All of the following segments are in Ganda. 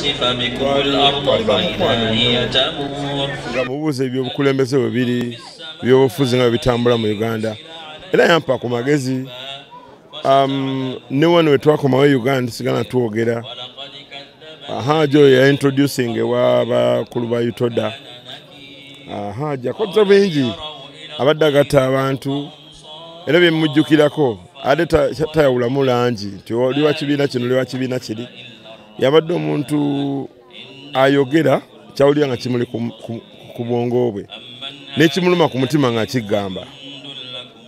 يخسف بكم الأرض فإذا هي تمور. Nga mubuuza ebyobukulembeze bwe biri, ebyobufuzi nga bitambula mu Uganda, era yampa ku magezi. Ne wano we twakomawo e Uganda sigala twogera. Haji oyo ya introducing ewa bakulu ba UTODA. Haji akoze bingi, abadde agatta abantu, era bye mujjukirako ate tayawulamu langi nti oli wa kibiina kino, oli wa kibiina kiri. Yabadde omuntu ayogera kyawulira nga kimuli ku bwongo bwe n'ekimuluma ku mutima nga kigamba.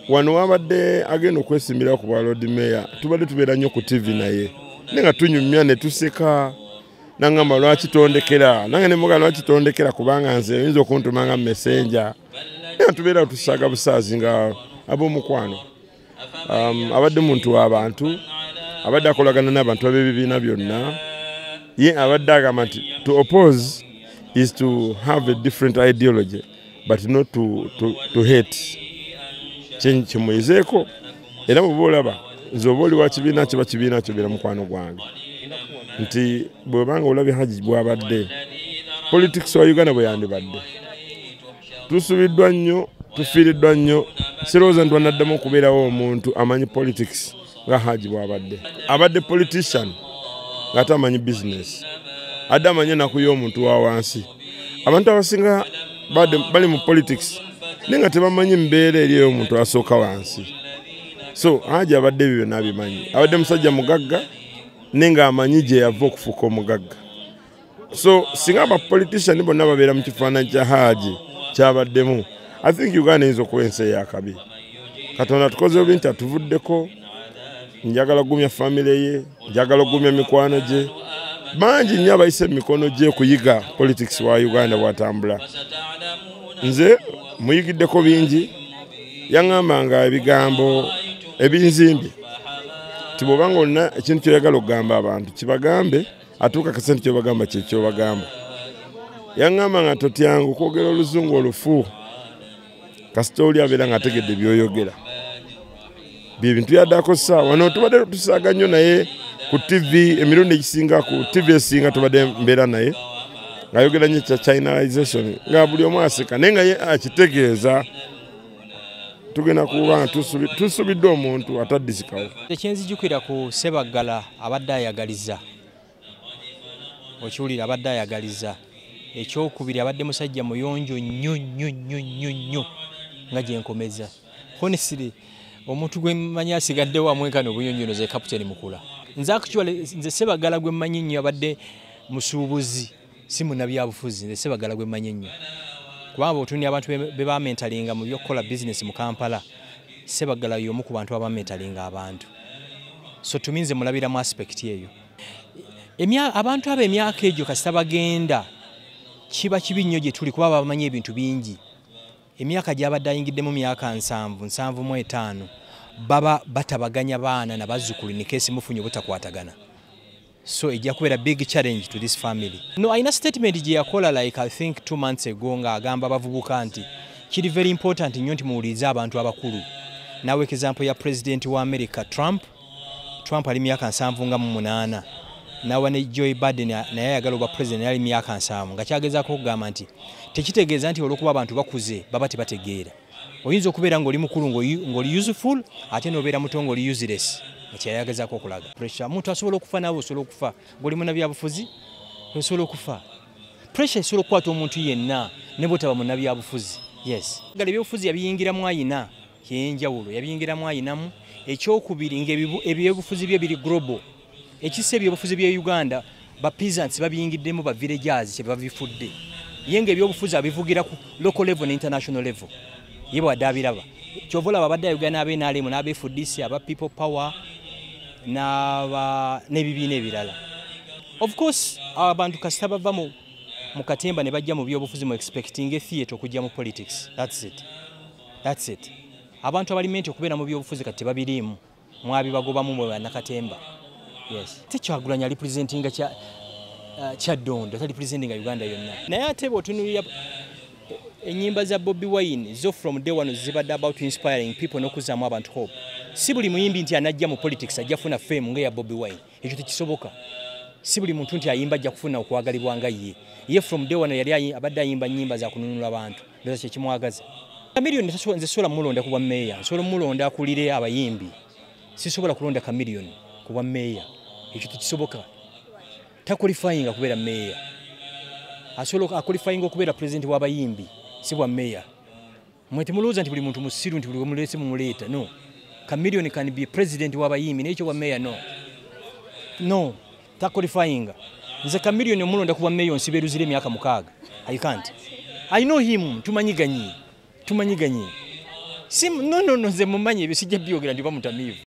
Wano wabadde agenda okwesimbirawo ku bwa Lord Mayor, tubadde tubeera nnyo ku TV naye, naye nga tunyumya ne tuseka. Nangamba lwaki tondekera, nange ne mugamba lwaki tondekera kubanga nze oyinza okuntuma nga messenger. Naye tubeera tusaaga busaazi nga ab'omukwano. Abadde muntu w'abantu, abadde akolagana n'abantu ab'ebibiina byonna. Ye abadde agamba nti to oppose is to have a different ideology but not to hate. Kyemuyizeeko era bw'oba olaba nze oba oli wa kibiina kiba kibiina kyo beera mukwano gwange. Nti bw'obanga olabye Haji bw'abadde, politics wa Uganda bwe yandibadde. Tusubiddwa nnyo, tufiiriddwa nnyo, sirowooza nti wanaddamu okubeerawo omuntu amanyi politics nga Haji bw'abadde. Abadde politician ng'ate amanyi business, adde amanyi ennaku y'omuntu wa wansi. Abantu abasinga bali mu politics naye nga tebamanyi mbeera eri ey'omuntu asooka wansi. So Haji abadde ebyo byonna abimanyi. Abadde musajja mugagga naye ng'amanyi gye yava okufuuka omugagga. So singa abapolitician bonna babeera mu kifaananyi kya Haji kyabaddemu, I think Uganda eyinza okuba ensi ey'akabi. Katonda tukoze bubi nti atuvuddeko. Njagala okugumya famire ye, njagala okugumya mikwano gye. Bangi nnyo abayise mu mikono gye okuyiga politics wa Uganda bw'atambula. Nze muyigiddeko bingi, yaŋŋambanga ebigambo ebinzimbye nti bw'obanga olina ekintu ky'oyagala okugamba abantu kibagambe, atuuka akasente ky'obagamba kye ky'obagamba. Yaŋŋamba nga totyanga okwogera oluzungu olufu, kasita oli abeera ng'ategedde by'oyogera. Bye bintu byaddako ssaawa. Wano tubadde tusaaga nnyo naye ku TV, emirundi egisinga ku TV esinga tubadde mbeera naye ng'ayogera nnyo kya Chinalization, nga buli omu aseka naye nga ye akitegeeza. Tugenda kuba nga tusubiddwa omuntu ataddisikawo. Ekyenzijukira ku Ssebaggala abadde ayagaliza, okiwulira, abadde ayagaliza. Ekyokubiri, abadde musajja muyonjo nnyo nnyo nnyo nnyo nnyo nga gye nkomeza. Honestly, omuntu gwe mmanyi asigaddewo amwenkana obuyonjo ze Captain Mukula. Nze actually nze Ssebaggala gwe mmanyi ennyo abadde musuubuzi, si munnabyabufuzi. Nze Ssebaggala gwe mmanyi ennyo, kubanga bw'otunuulira abantu be bamentalinga mu by'okukola bizinesi mu Kampala, Ssebaggala y'omu ku bantu abamentalinga abantu. So to me nze mulabiramu aspect eyo. Abantu abo emyaka egyo kasita bagenda kiba kibi nnyo gye tuli, kuba bamanyi ebintu bingi. Emyaka gy'abadde ayingiddemu myaka 70, 75, baba batabaganya baana na bazzukulu, ne keesi mufunye obutakwatagana. So ejja kubeera big challenge to this family. No, alina statement gye yakola like I think 2 months ago ng'agamba abavubuka nti kiri very important nnyo nti muwulirize abantu abakulu. Nawe example ya president wa America Trump. Trump ali myaka 78. Nawa ne Joe Biden naye ayagala obwa president ali myaka 70, nga kyagezaako okugamba nti tekitegeeza nti olw'okuba abantu bakuze baba tebategeera. Oyinza okubeera ng'oli mukulu ng'oli useful, ate n'obeera muto ng'oli useless. Ekyayagezaako okulaga pressure, omuntu asobola okufa, naawe osobola okufa. Ng'oli munnabyabufuzi osobola okufa. Pressure esobola okukwata omuntu yenna ne bw'otaba munnabyabufuzi. Yes, gala ebyobufuzi yabiyingiramu ayina kyenjawulo, yabiyingiramu ayinamu. Ekyokubiri, ng'ebyobufuzi bye biri global. Ekisa ebyobufuzi bye Uganda ba peasants babiyingiddemu, ba villagers kye babifudde. Ye ng'ebyobufuzi abivugira ku local level ne international level. Ye bw'adde abiraba. Kyova olaba abadde ayogera n'aba NRM n'aba FDC, aba People Power n'ebibiina ebirala. Of course abantu kasita bava mu katemba ne bajja mu byobufuzi, mu expecting theatre okujja mu politics. That's it. That's it. Abantu abali meant okubeera mu byobufuzi kati tebabiriimu, mwabibagobamu mwe bannakatemba. Yes. Tekyagulanyi ali presentinga Kyaddondo, tali presentinga Uganda yonna. Naye ate bw'otunuulira ennyimba za Bobi Wine zo from day one zibadde about inspiring people n'okuzzaamu abantu hope. Si buli muyimbi nti anajja mu politics ajja funa fame ng'eya Bobi Wine, ekyo tekisoboka. Si buli muntu nti ayimba ajja kufuna okwagalibwa nga ye. Ye from day one yali abadde ayimba nnyimba za kununula bantu, ndowooza kyekimwagaza. Chameleone nze sobola mulonda ku bwa meeya, nsobola mulonda akulire abayimbi. Sisobola kulonda Chameleone ku bwa meeya, ekyo tekisoboka. Taqualifyinga kubeera meeya, asobola aqualifyinga okubeera pulezidenti w'abayimbi, si bwa meeya. Mwe temulowooza nti buli muntu musiru nti buli wemuleese mumuleeta. No, Chameleone can be president w'abayimbi, naye ekyo bwa meeya no, no, taqualifyinga. Nze Chameleone omulonda ku bwa meeya onsiba eruzira emyaka 6. I can't. I know him, tumanyiganye, tumanyiganye. Si, no, no, no, nze mumanyi, ebyo sijja byogera nti bamutamiivu.